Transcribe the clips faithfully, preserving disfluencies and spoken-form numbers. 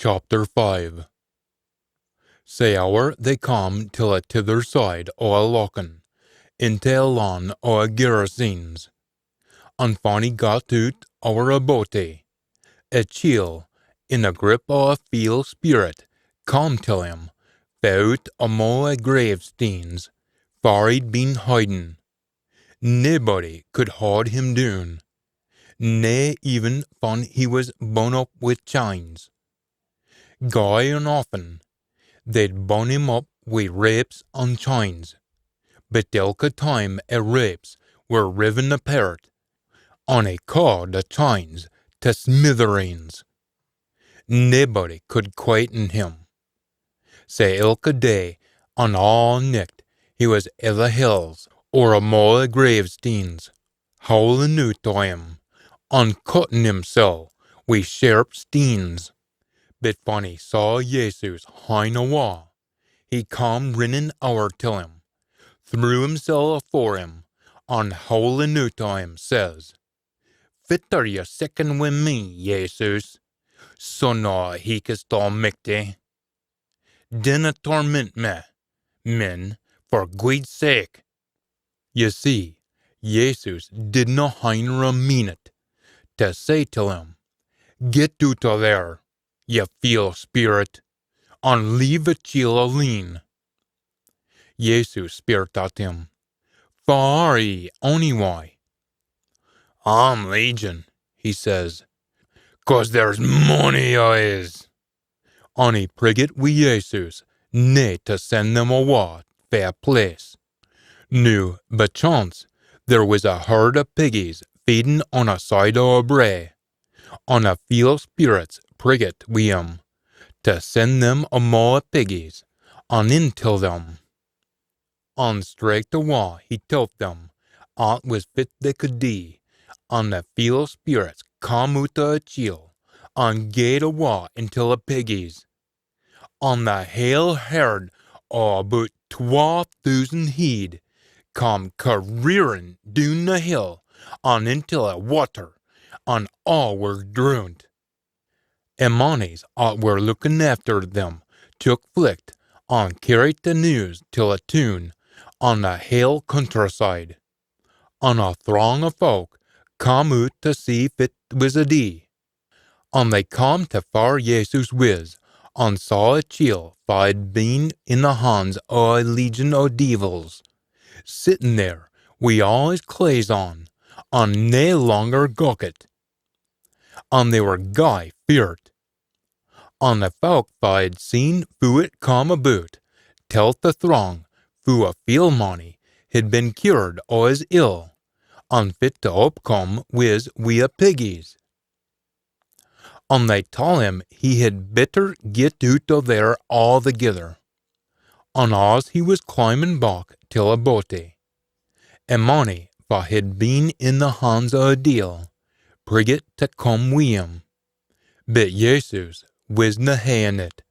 Chapter five. Sae ower they cam till a tither side o a lochan, intae a lan o a Gerasenes. An fan he got oot ower a boatie, a chiel, in a grip o a feel spirit, cam till him, fae oot amo a gravesteens, far he'd been hidin. Naebody could haud him doon, nae even fan he wis bun up wi chines. Gey an aften, they'd bun him up wi rapes an chines, but ilka time a rapes were riven apairt, an he caa'd a chines tae smithereens. Naebody could quaiten him. Sae ilka day an aa nicht he wis i the hills or amo a gravesteens, howlin oot o him, an cuttin himsel wi sharp steens. But fan he saw Jesus hine awa, he cam rinnin ower till him, threw himsel afore him, an howlin oot o him, says, "Fit are ye seekin wi me, Jesus, Son o a Heichest Almichty? Dinna torment me, min, for Gweed's sake." Ye see, Jesus didna hinder a meenit tae say till him, "Get oot o there, ye feel spirit, an leave a chiel aleen." Jesus speirt at him, "Fa are ye, onywye?" "A'm Legion," he says, "cause there's mony o's." An he priggit wi Jesus nae tae send them awa fae a place. Noo, by chance, there wis a herd o piggies feedin on a side o a brae, an a feel spirits priggit wi him tae send them amo a piggies, an in till them. An straicht awa he telt them at wis fit they could dee, an the feel spirits cam oot o a chiel, an gaed awa intil a piggies. An the hale herd o aboot twa thoosand heid cam careerin doon the hill an intil a watter, an aa were droont. A mannies at were lookin efter them took flicht, an cairriet the news till a toon an the hale countryside. An a thrang o fowk cam oot tae see fit wis adee. An they cam tae far Jesus wis, an saw a chiel fa'd been in the hans o a legion o deevils, sittin there wi aa his claes on, an nae langer gockit. An they were gey feart. An the fowk fa'd seen foo it cam aboot, telt the thrang foo a feel mannie hid been cured o his ill, an fit the upcome wis wi a piggies. An they tell him he hid better get oot o there aathegither. An as he wis climbin back till a boatie, a mannie fa hid been in the hans o a deil priggit tae come wi him. But Jesus wisna haein it.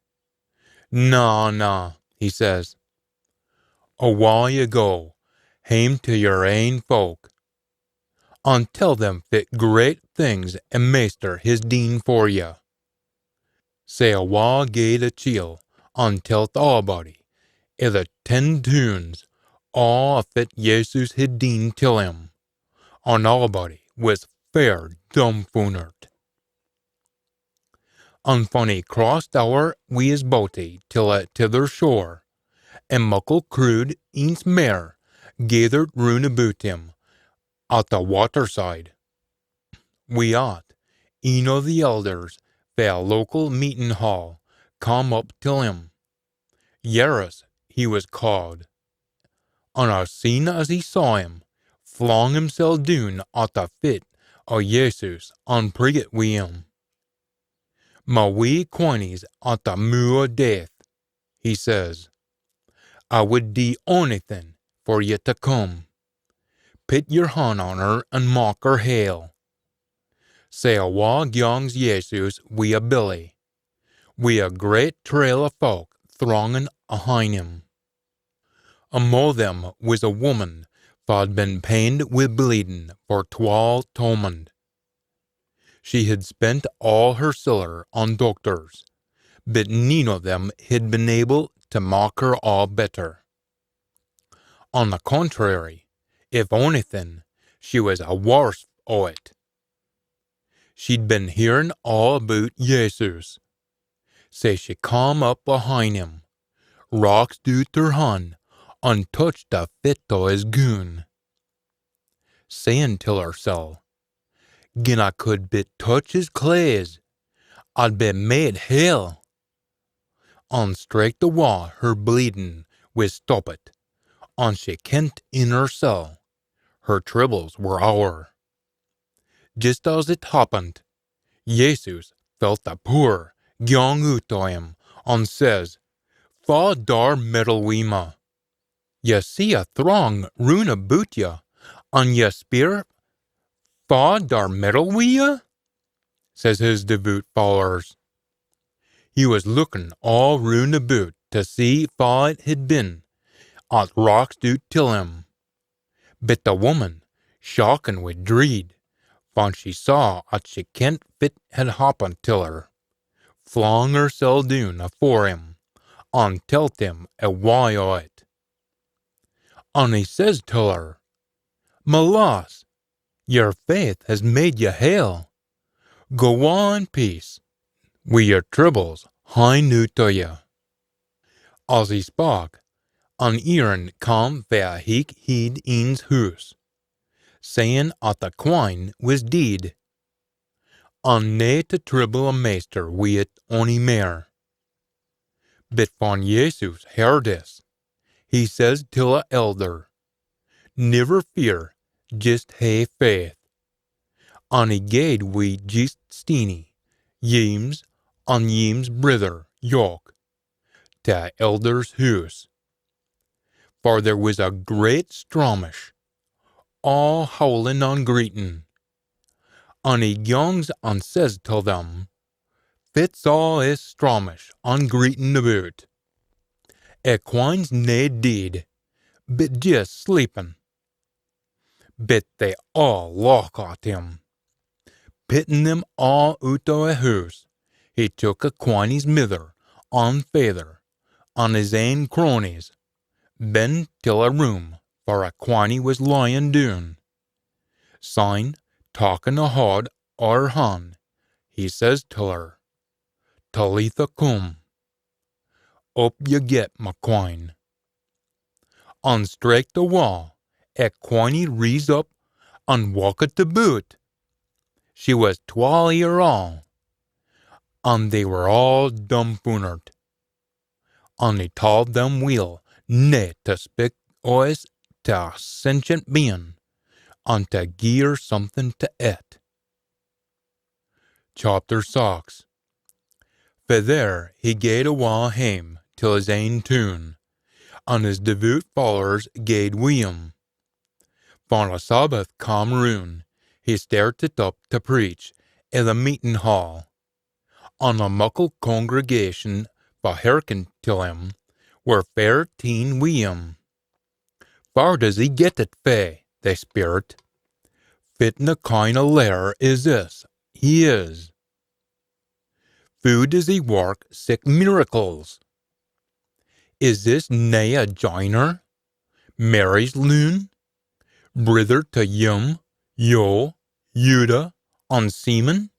"Na, na," he says. "Awa ye go, hame tae yer ain fowk, an tell them fit great things a Maister his deen for ye." Sae awa gaed a chiel, an telt aabody i the ten toons aa fit Jesus hid deen till him, an aabody wis fair dumfoonert. An fan he crossed ower wi his boatie till a tither shore, a muckle crood eence mair gaithert roon aboot him at the waterside. Wi at, een o the elders fae a local meetin hall cam up till him. Jairus he wis caaed, an as seen as he saw him, flung himsel doon at the fit o Jesus an priggit wi him. "Ma wee quinie's at the moo o death," he says. "I wid dee onything for ye tae come. Pit yer han on her an mak her hale." Sae awa gangs Jesus wi a billy, wi a great trail o fowk throngin ahin him. Amo them wis a wumman fa'd been pained wi bleedin for twal Thomond. She hid spent aa her siller on doctors, but neen o them hid been able tae mak her aa better. On the contrary, if onything, she wis a warse o it. She'd been hearin aa aboot Jesus, sae she cam up ahin him, raxed oot her han, an touched a fit o his goon, sayin till hersel, "Gin I could but touch his claes, I'd be made hale." An straicht awa her bleedin wis stoppit, an she kent in hersel her tribbles were ower. Jist as it happened, Jesus felt the pooer gyang oot o him, an says, "Fa daur meddle wi ma? Ye see a thrang roon aboot ye, an ye speir, 'Fa daur meddle wi ye?'" says his devoot followers. He wis lookin aa roon aboot tae see fa it hid been at raxed oot till him. But the woman, shakkin wi dreid, fan she saw at she kent fit had happened till her, flung hersel doon afore him, an telt him a why o it. An he says till her, "Ma lass, yer faith has made ye hale. Go on in peace, wi yer tribbles hine oot o ye." As he spak, an eerin cam fae a heich heid een's hoose, sayin at the quine wis deid, an nae tae tribble a maister wi it ony mair. But fan Jesus heard this, he says till a elder, "Niver fear, jist hae faith." An he gaed wi jist Steenie, Yeames, an Yeames' brither, Jock, tae a elder's hoose. For there wis a great stramash, aa howlin an greetin. An he gyangs an says till them, "Fit's aa is stramash an greetin aboot? A quine's nae deid, but jist sleepin." But they aa lauch at him. Pittin them aa oot o a hoose, he took a quinie's mither an faither, an his ain cronies, ben till a room far a quinie wis lyin doon. Syne, takkin a haud o her han, he says till her, "Talitha cum, up ye get, ma quine." An straicht awa, a quinie rees up an walkit aboot. She wis twal year aul, an they were aa dumfoonert. An he tauld them weel nae tae spik o it tae a sentient bein, an tae gie her something tae ait. Chapter six. Fae there he gaed awa hame till his ain toon, an his devoot followers gaed wi him. Fan a Sabbath cam roon, he startit up tae preach i the meetin hall, an a muckle congregation fa hearkened till him were fair teen wi him. "Far does he get it fae?" they speirt. "Fitna kind o lair is this he is? Foo does he wark sic miracles? Is this nae a jiner, Mary's loon, brither tae Yim, Yo, Judah, an Simon?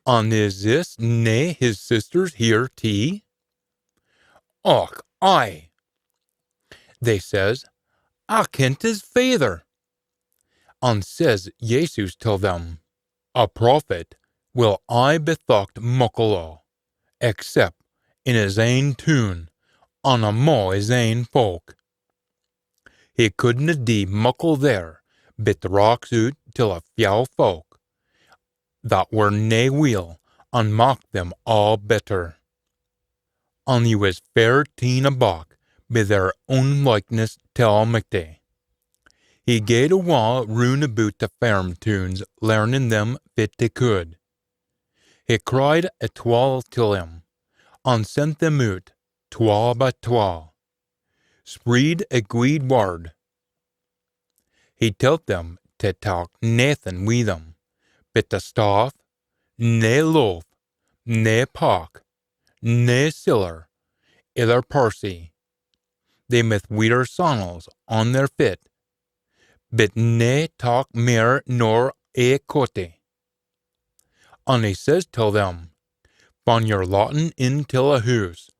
An is this nae his sisters here tee?" "Och, aye," they says, "I kent his faither." An says Jesus till them, "A prophet will aye be thocht muckle o, except in his ain toon, an amo his ain folk." He couldna dee muckle there, but rax oot till a fyow folk that were nae weel, an mak them aa better. An he wis fair teen aback by their unlikeness till Almichty. He gaed awa roon aboot the fairm toons, learnin them fit he could. He cried a twal till him, an sent them oot, twa by twa. Spreed a gweed wird. He telt them tae tak naething wi them, but a staff, nae loaf, nae pak, nae siller i their pursie. They mith wear sandals on their fit, but nae tak mair nor a coatie. An he says till them, "Fan ye're latten in till a hoose,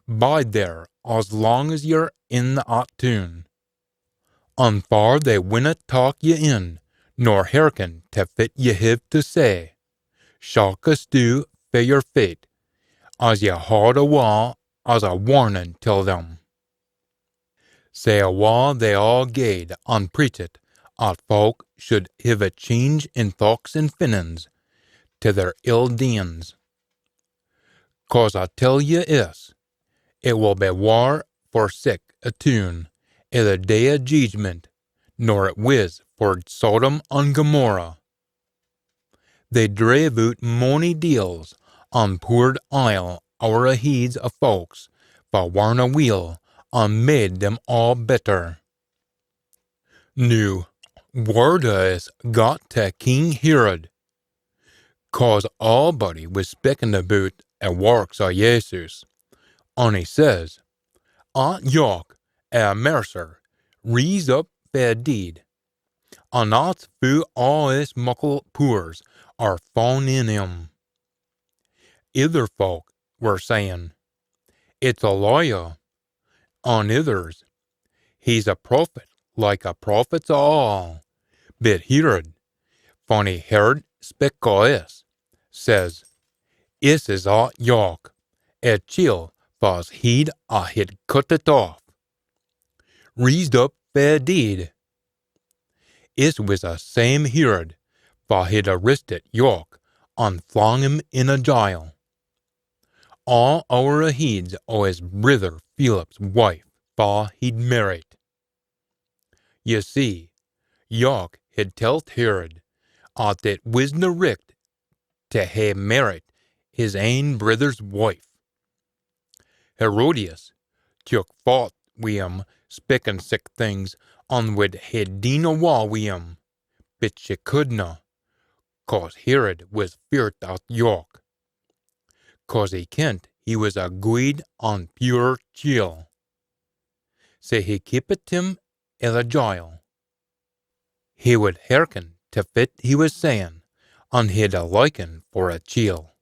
bide there as lang as ye're in at toon. An far they winna tak ye in, nor hearken tae fit ye hiv tae say, shak a stoo fae yer fit, as ye haud awa as a warnin till them." Sae awa they aa gaed an preached at fowk should hiv a change in thochts an feelins tae their ill deeins. "Cause I tell ye is, it will be waur for sic a toon i the day o jeedgment nor it wis for Sodom an Gomorrah. They drave oot mony deils, an poored ile ower a heids o fowk fa warna weel, an made them aa better." Noo, word o is got tae King Herod, cause aabody wis speakin aboot a warks o Jesus, an he says, "At Jock a Mercer rees up fae deid, an at's foo aa is muckle pooers are fun in him." Ither fowk were sayin, "It's Elijah," an ithers, "He's a prophet like a prophets o aul." But Herod, fan he heard spik o is, says, "Is is at Jock, a chiel fa's heid I hid cuttit aff, reesed up fae deid." Is wis a same Herod fa hid arrested Jock an flung him in a jile. Aa ower a heids o his brither Philip's wife fa he'd mairriet. Ye see, Jock hid telt Herod at it wisna richt tae hae mairriet his ain brither's wife. Herodias took faut wi him spikkin sic things, an wid hae deen awa wi him, but she couldna, cause Herod wis feart at Jock, cause he kent he wis a gweed an pure chiel. Sae he keepit him i the jile. He wid hearken tae fit he wis sayin, an hid a likin for a chiel.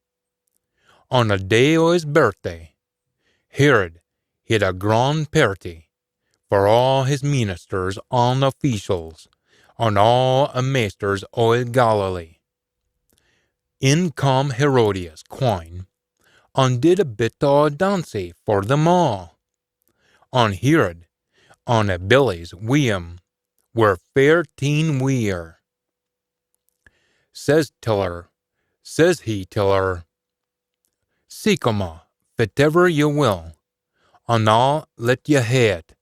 On a day o his birthday, Herod hid a gran pairty for aa his ministers an officials, an aa a maisters o Galilee. In cam Herodias' quine, an did a bit o a dancie for them aa. An Herod, an a billies wi him, were fair teen weer. Says till her, says he till her, "Seek o ma, fitever ye will, an I'll lat ye hae it."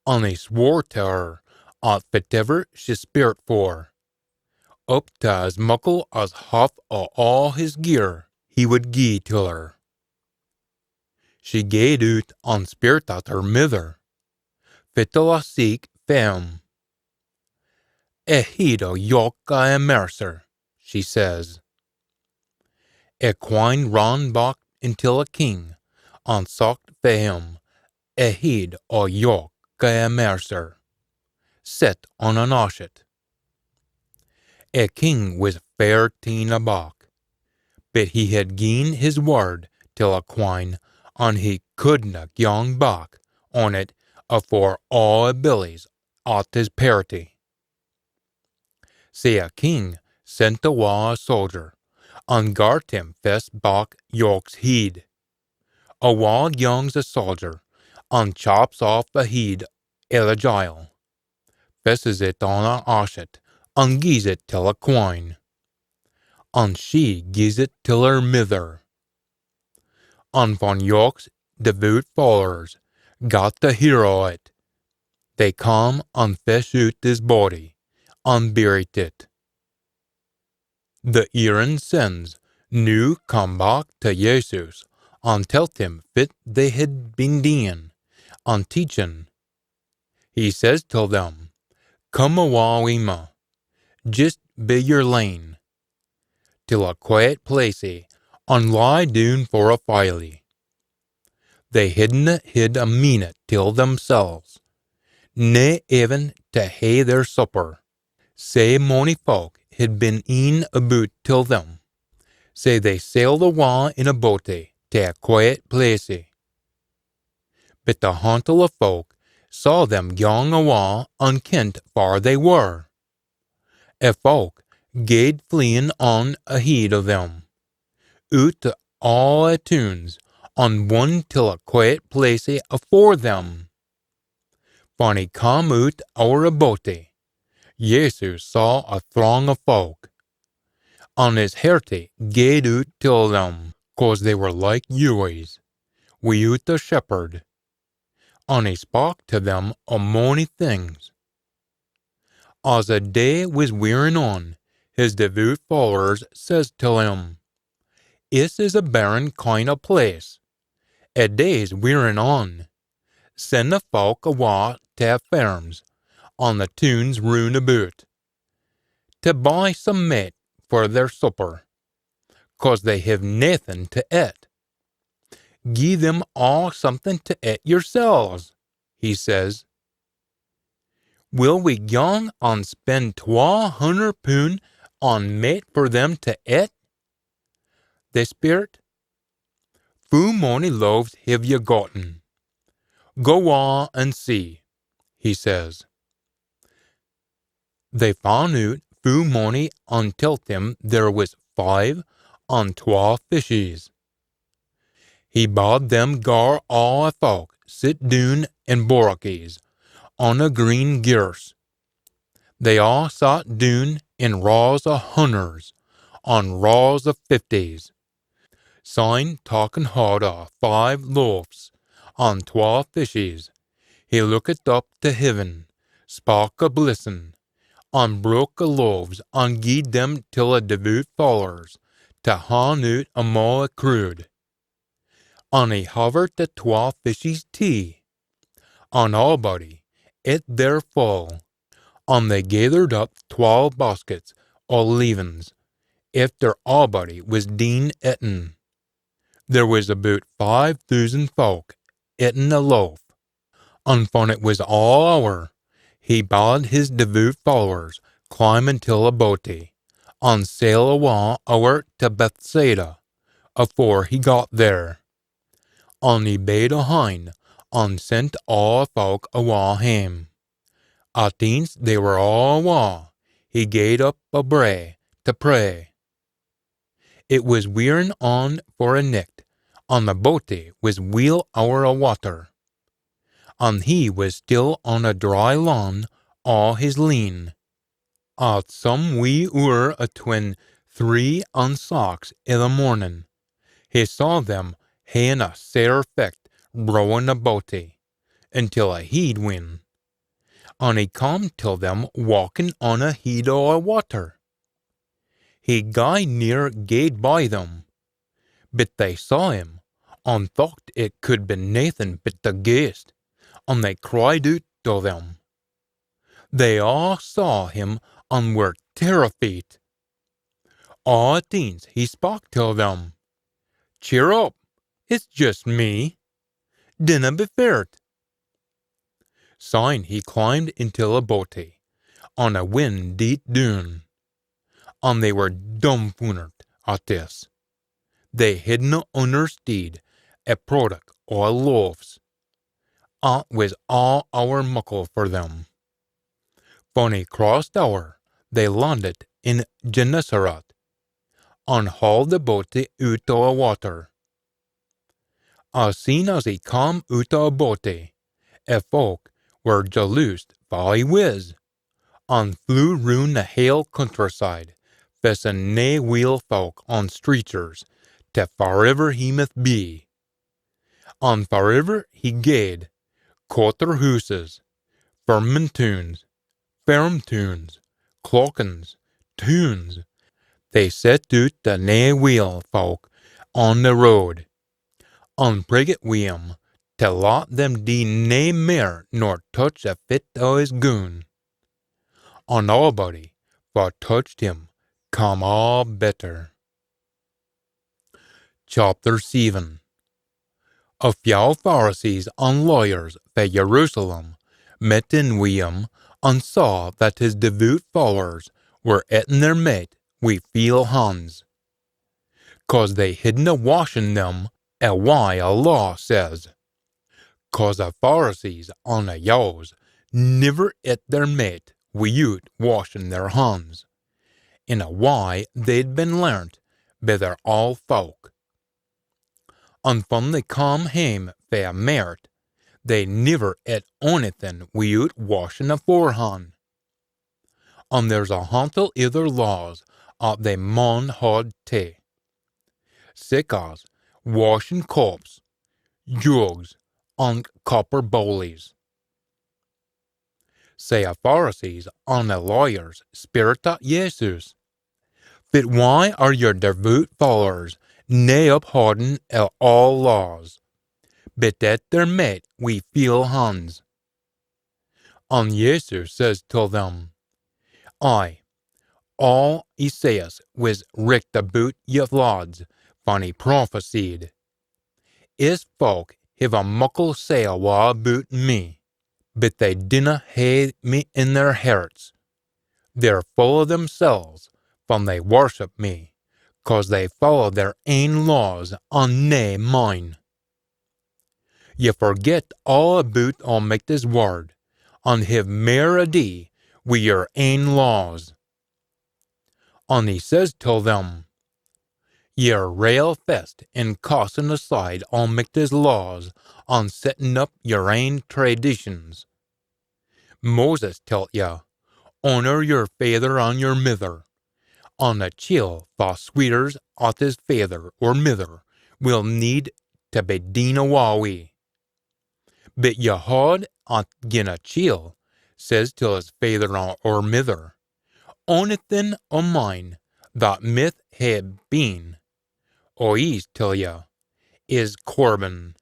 An he swore till her at fitever she speirt for, up tae as muckle as half o aa his gear, he wid gie till her. She gaed oot an speirt at her mither, "Fit'll I seek fae him?" "A heid o Jock a Mercer," she says. A quine ran back intil a king, an socht fae him a heid o Jock a Mercer, set on an ashet. A king wis fair teen aback, but he hid gien his word till a quine, an he couldna gyang back on it afore aa a billies at his pairty. Sae a king sent awa a sodger, an gart him fess back Jock's heid. Awa gyangs a sodger, an chops aff a heid i the jile, fesses it on a ashet, an gies it till a quine. An she gies it till her mither. An fan Jock's devoot followers got tae hear o it, they cam an fesh oot his body, an buried it. The eerin sins noo cam back tae Jesus, an telt him fit they hid been deein, an teachin. He says till them, "Come awa wi ma, jist be yer lane, till a quaet placie, an lie doon for a filie." They hidna hid a meenit till themsels, nae even tae hae their supper. Sae mony folk hid been een aboot till them, sae they sailed awa in a boatie tae a quaet placie. But the hantle o folk saw them gyang awa an kent far they were. A folk gaed fleein on aheid o them, oot o aa a toons, an won till a quaet placie afore them. Fan he cam oot ower a boatie, Jesus saw a thrang o folk, an his hertie gaed oot till them, cause they were like yowies, wi'oot a shepherd, an he spak tae them o mony things. As a day wis wearin on, his devoot followers says till him, "Is is a barren kind o place. A day's wearin on. Send the folk awa tae a fairms an the toons roon aboot, tae buy some mait for their supper, cause they hiv naething tae ait. Gie them aa something tae ait yersels," he says. "Will we gyang an spend twa hunner poon on mait for them tae ait?" They speirt. "Foo mony loaves hiv ye gotten? Go awa an see," he says. They fan oot foo mony an telt him there wis five an twa fishes. He bad them gar aa a folk sit doon in borachies on a green girse. They aa sat doon in raws o hunners an raws o fifties. Syne takkin haud o five loaves an twa fishes, he lookit up tae heaven, spak a blessin, an broke a loaves an gied them till a devoot followers tae han oot amo a crood. An he havert the twa fishes tee. An aabody ait their full, an they gaithered up twal baskets o leavins, efter aabody wis deen etten. There wis aboot five thoosand folk etten a loaf. An fan it wis aa ower, he bad his devoot followers climb intil a boatie, an sail awa ower tae Bethsaida, afore he got there. An he bade ahin, an sent aa folk awa hame. At eence they were aa awa, he gaed up a brae tae pray. It wis wearin on for a nicht, an the boatie wis weel ower a watter, an he wis still on a dry lan aa his leen. At some wee oor atween three an sax i the mornin, he saw them haein a sair fecht rowin a boatie, intil a heid win, an he cam till them walkin on a heid o a watter. He gey near gaed by them, but they saw him, an thocht it could be naething but the ghaist, an they cried oot tae them. They aa saw him an were terrifiet. Aa at eence he spak till them, "Cheer up, it's jist me. Dinna be feart." Syne he climbed intil a boatie, an a wind deed doon, an they were dumfoonert at this. They hidna unnersteed a product o a loaves. It wis aa ower muckle for them. Fan he crossed ower, they landed in Gennesaret, an hauled the boatie oot o a watter. As seen as he cam oot o a boatie, a folk were jaloosed fa he wis, an flew roon the hale countryside, fessin nae weel folk on streetchers, tae farivver he mith be. An farivver he gaed, cotter hooses, fermin toons, ferm toons, clachans, toons, they set oot the nae weel folk on the road, an priggit wi him tae lat them dee nae mair nor touch a fit o his goon. An aabody fa touched him cam aa better. Chapter seven. A few Pharisees an lawyers fae Jerusalem met in wi him, an saw that his devoot followers were ettin their mait wi feel hans, cause they hidna washen them e wye e law says. Cause e Pharisees an e Jews niver et their mait wi'oot washen their hans, in e wye they'd been learnt by their aul fowk. An fan they cam hame fae e mairt, they niver et onything wi'oot washen aforehan. An there's a hantle ither laws at they maun haud tae, sic as washen cups, jugs, an copper bowlies. Sae e Pharisees an e lawyers speirt at Jesus, fit wye are yer devoot followers nae uphaudin e aul laws, but et their mait wi feel hans? An Jesus says till them, Aye, aul Esaias wis richt aboot ye lads fan he prophesied. Is fowk hiv a muckle say awa aboot me, but they dinna hae me in their herts. They're full o themsels fan they worship me, cause they follow their ain laws an nae mine. Ye forget aul aboot Almichty's word, an hiv mair adee wi yer ain laws. An he says till them, Ye're rael fest in cassin aside Almichty's laws an settin up yer ain traditions. Moses telt ye, Honour yer faither an yer mither, an a chiel fa sweers at his faither or mither will need tae be deen awa wi. But ye haud at gin a chiel says till his faither or mither, Onything o mine that mith hae been o eese till ye is Corban,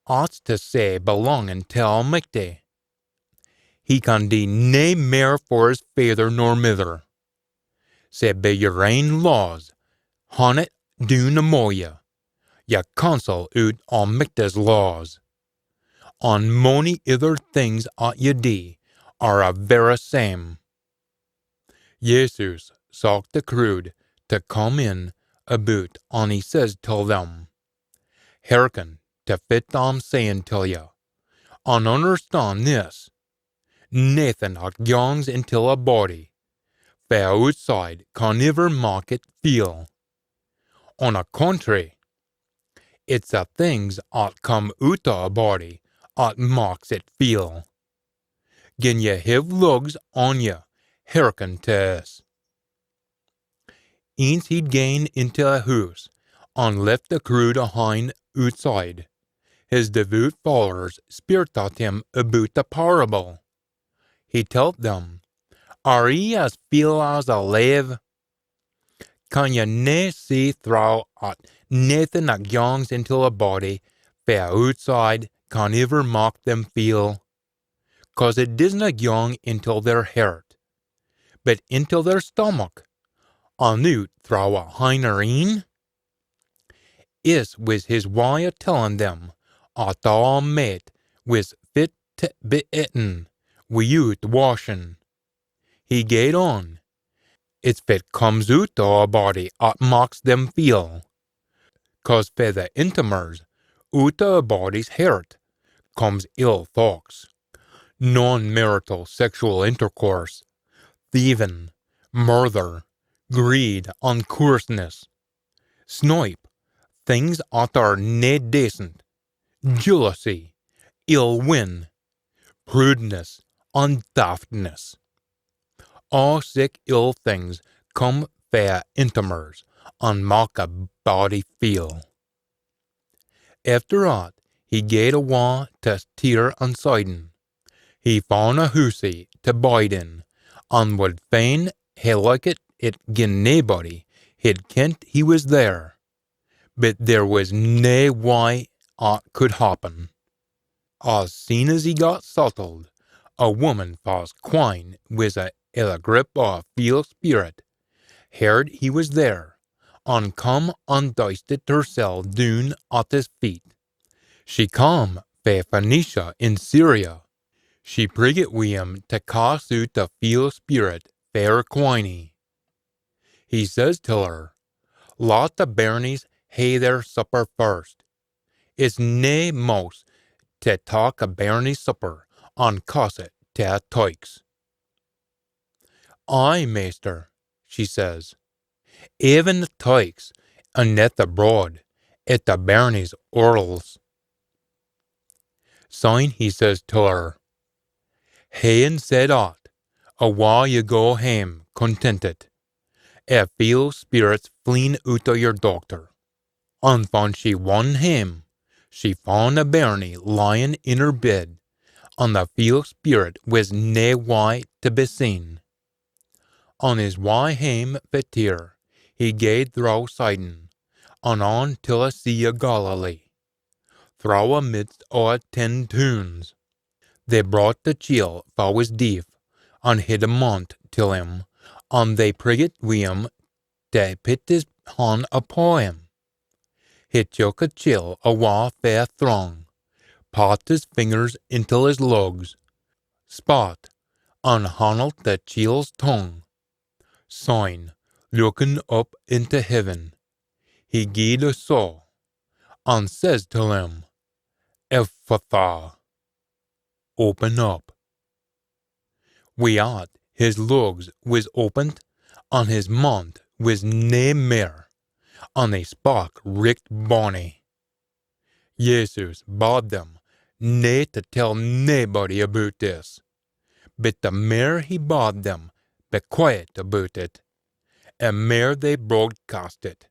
at's tae say belangin tae Almichty. He can dee nae mair for his faither nor mither. Sae by yer ain laws, han it doon amo ye, ye cancel oot Almichty's laws. An mony ither things at ye dee are a verra same. Jesus socht the crood tae come in aboot, an he says till them, Hearken tae fit A'm sayin till ye, an unnerstan this, naething at gangs intil a body fae ootside can iver mak it feel. On a contrary, it's a things at come oot o a body at maks it feel. Gin ye hiv lugs on ye, hearken tae us. Eence he'd gane intae a hoose, an left the crood ahin ootside, his devoot followers speirt at him aboot the parable. He telt them, Are ye as feel as a lave? Can ye nae see throwe at naething at gangs intil a body fae ootside can iver mak them feel? Cause it disna gang intil their hert, but intil their stomach, an oot throwe a hinner een. Is wis his wye o tellin them at aa mait wis fit tae be etten wi'oot washin. He gaed on, It's fit comes oot o a body at maks them feel. Cause fae the intimmers, oot o a body's hert, comes ill thochts, non-marital sexual intercourse, thievin, murther, greed, an coorseness. Snipe, things at are nae dacent, jealousy, ill win, prudeness, an daftness. Aa sic ill things come fae intimmers, an mak a body feel. Efter at, he gaed awa tae Tyre an Sidon. He fun a hoosie tae bide in, an wad fain hae likit it gin naebody hid kent he wis there. But there wis nae wye at could happen. As seen as he got sattled, a woman fa's quine wis a, i the grip o a feel speerit, heard he wis there, an come an dysted hersel doon at his feet, She cam fae Phoenicia in Syria. She priggit wi him tae cast oot a feel spirit fae her quiney. He says till her, "Lat the bairnies hae their supper first. It's nae mous tae tak a bairnie's supper an cast it tae a tykes." "Ay, maister," she says, "even the tykes an eth the brod at the bairnies' orrals." Syne he says till her, "Haein said at, awa ye go hame contented, a feel spirit's fleen oot o your dochter." An fan she won hame, she fan a bairnie lyin in her bed, an the feel spirit wis nae wye tae be seen. On his wye hame fae Tyre, he gaed throwe Sidon, an on till a sea o Galilee, throwe a midst o a ten toons. They brocht a chiel fa wis deef, an hid a mant till him, an they priggit wi him tae pit his han upo him. He took a chiel awa fae a thrang, pat his fingers intil his lugs, spat, an hannelt the chiel's tongue. Syne, lookin up intae heaven, he gied a sough, an says till him, "Ephphatha, open up." Wi at his lugs wis opened, an his mant wis nae mair, an he spak richt bonny. Jesus bad them nae tae tell naebody aboot this, but the mair he bad them be quaet aboot it, the mair they broadcast it.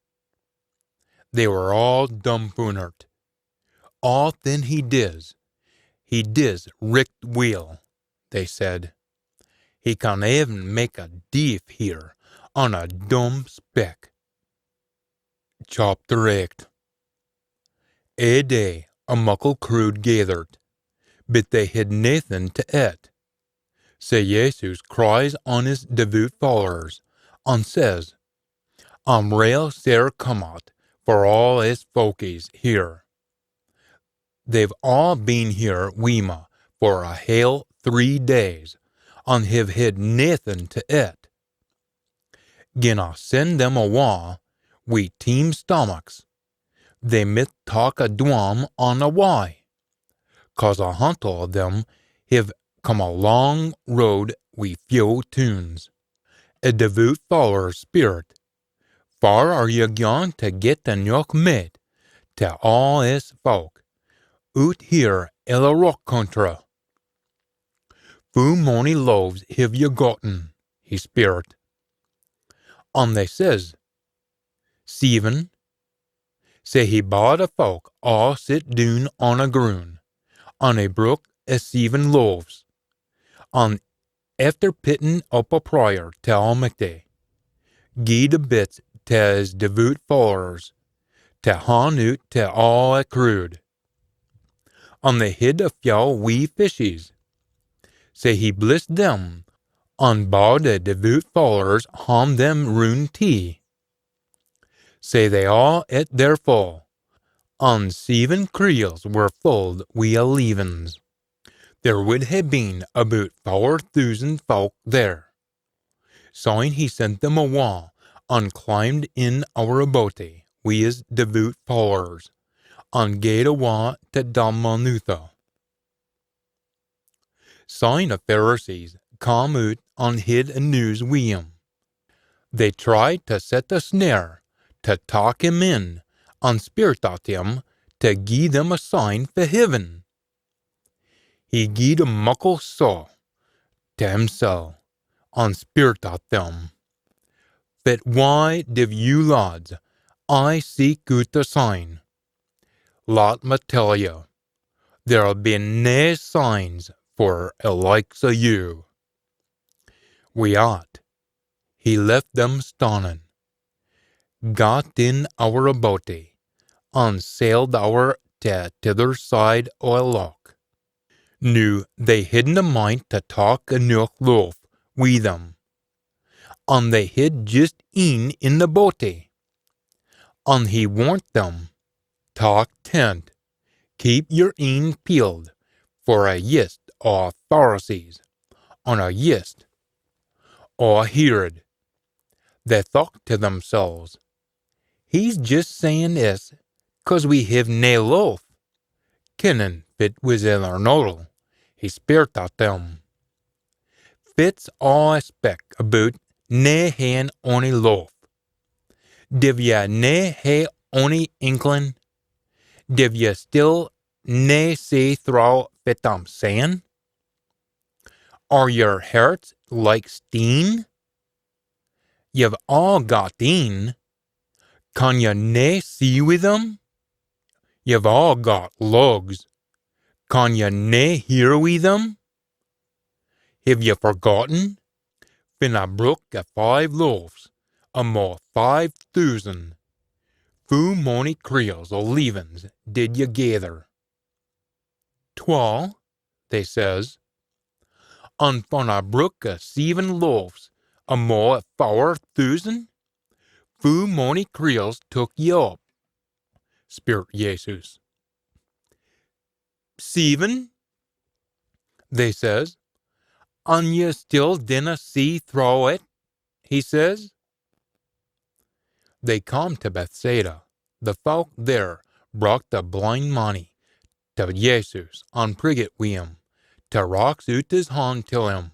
They were aa dumfoonert. "Aathin he dis, he dis richt weel," they said. "He can even mak a deef hear an a dumb spik." Chapter eight. Ae day a muckle crood gaithered, but they hid naethin tae ait. Sae Jesus cries on his devoot followers, an says, "I'm rael sair come at for aa iss folkies here. They've aa been here wi me for a hale three days, an hiv hid naethin tae ait. Gin I send them awa wi teem stamacks, they mith tak a dwam on a wye, cause a hantle o them hiv come a lang road wi few toons." A devoot follower's spirit, "Far are ye gaun tae get eneuch mait tae aa iss folk oot here i the roch country? Foo mony loaves hiv ye gotten?" he speirt. An they says, "Seiven." Sae he bad a folk aa sit doon on a grun, an he broke a seiven loaves, an efter pittin up a prayer tae Almichty, gied a bits tae his devoot followers tae han oot tae aa a crood. An they hid a few wee fishes. Sae he blissed them, an bad a devoot followers han them roon tee. Sae they aa ate their full, an seiven creels were fulled wi a leavins. There wid hae been aboot fower thoosand folk there. Syne he sent them awa, an climbed in ower a boatie wi his devoot followers, an gaed awa tae Dalmanutha. Syne a Pharisees cam oot an hid a news wi him. They tried tae set a snare, tae tak him in, an speirt at him, tae gie them a sign fae heaven. He gied a muckle sough tae himsel, an speirt at them, "Fit wye div you lads aye seek oot a sign? Lat me tell you, there'll be nae signs for a likes o you." Wi at, he left them stannin, got in ower a boatie, an sailed ower tae tither side o a loch. Noo they hidna mind tae tak eneuch loaf wi them, an they hid jist een in the boatie, an he warnt them, "Tak tent, Keep your een peeled for a yeast o Pharisees, an a yeast o Herod. They thocht tae themsels, he's jist sayin this cause we hiv nae loaf. Kennin fit wis i their noddle, he speirt at them. Fit's aa spik aboot nae haein ony loaf? Div ye nae hae ony inklin? Div ye still nae see throwe fit I'm sayin? Are your hearts like steen? Ye've aa got een. Can ye nae see wi them? Ye've aa got lugs. Can ye nae hear wi them? Hiv ye forgotten? Fin I brook a five loaves, amo five thoosand, foo mony creels o leavins did ye gaither? Twa, they says. An fan I brook a seeven loaves, amo a fower thoosand, foo mony creels took ye up? Speirt Jesus. Seeven, they says, an ye still dinna see throwe it? He says. They come tae Bethsaida. The fowk there brocht a blind mannie tae Jesus an priggit wi him, tae rax oot his han till him.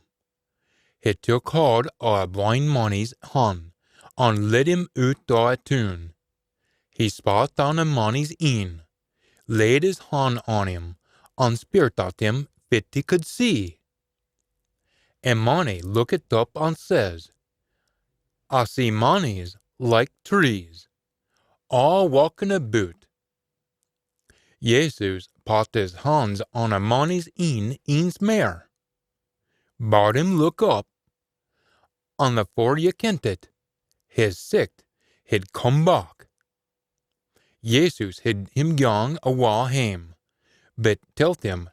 He took haud o a blind mannie's han, an led him oot o a toon. He spat on a mannie's een, laid his han on him, an speirt at him fit he could see. A mannie lookit up an says, I see mannies like trees, aa walkin aboot. Jesus pat his hans on a mannie's een eence mair, bad him look up, an afore ye kent it, his sicht hid come back. Jesus hid him gang awa hame, but telt him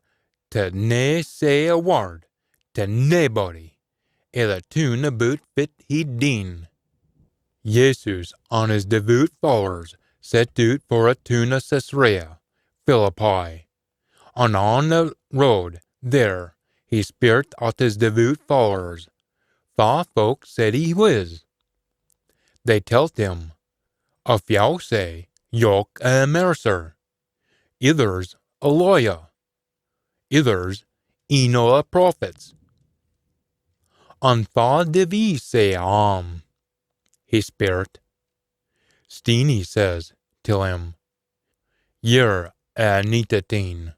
tae nae say a word tae naebody i the toon aboot fit he'd deen. Jesus an his devoot followers set oot for a toon o Caesarea Philippi, an on the road there he speirt at his devoot followers fa fowk said he wis. They telt him, A fyow say Jock a Immerser, ithers Elijah, ithers een o the prophets. An fa div ee say A am? He speirt. Steenie says till him, Ye're a Anointit Een.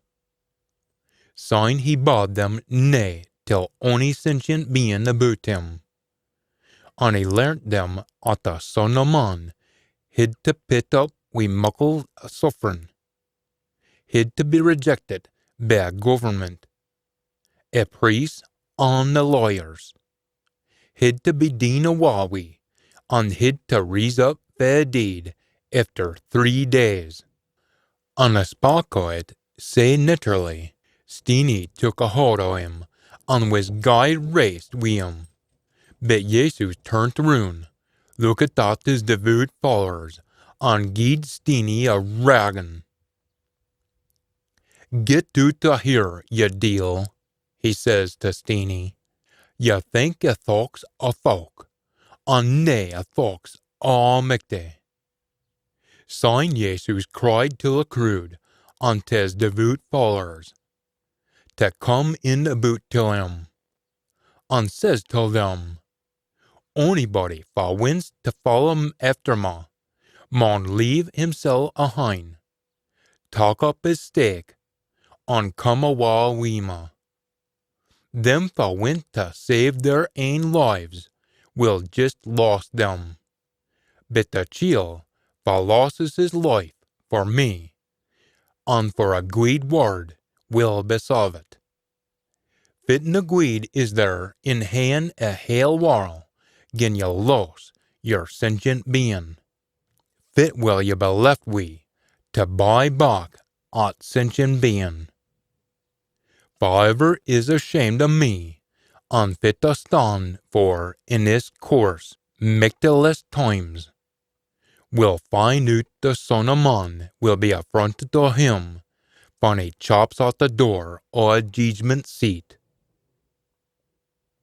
Syne he bad them nae tell ony sentient bein aboot him. An he learnt them at the Son o Man hid tae pit up wi muckle sufferin, hid tae be rejected by a government, a priests an the lawyers, hid tae be deen awa wi, an hid tae rise up fae deid efter three days. An a spak o it sae nitterly, Steenie took a haud o him, an wis gey raised wi him. But Jesus turnt roon, lookit at his devoot followers, an gied Steenie a raggin. Get oot o here, ye deil, he says tae Steenie. Ye think a thochts o fowk, an nae a thochts o Almichty. Syne Jesus cried till a crood, an tae his devoot followers, tae come in aboot till him, an says till them, Onybody fa wints tae follow efter ma, maun leave himsel ahin, tak up his stake, an come awa wi ma. Them fa wint tae save their ain lives will jist loss them, but the chiel fa losses his life for me, an for a gweed wird, will be savit. Fit na gweed is there in haein a hale warl gin ye loss yer sentient bein? Fit will ye be left wi tae buy back at sentient bein? Faever is ashamed o me, an fit I stan for in this coorse michty less times, will find oot the Son o Man will be affronted o him Fan he chops at the door o a jeedgment seat,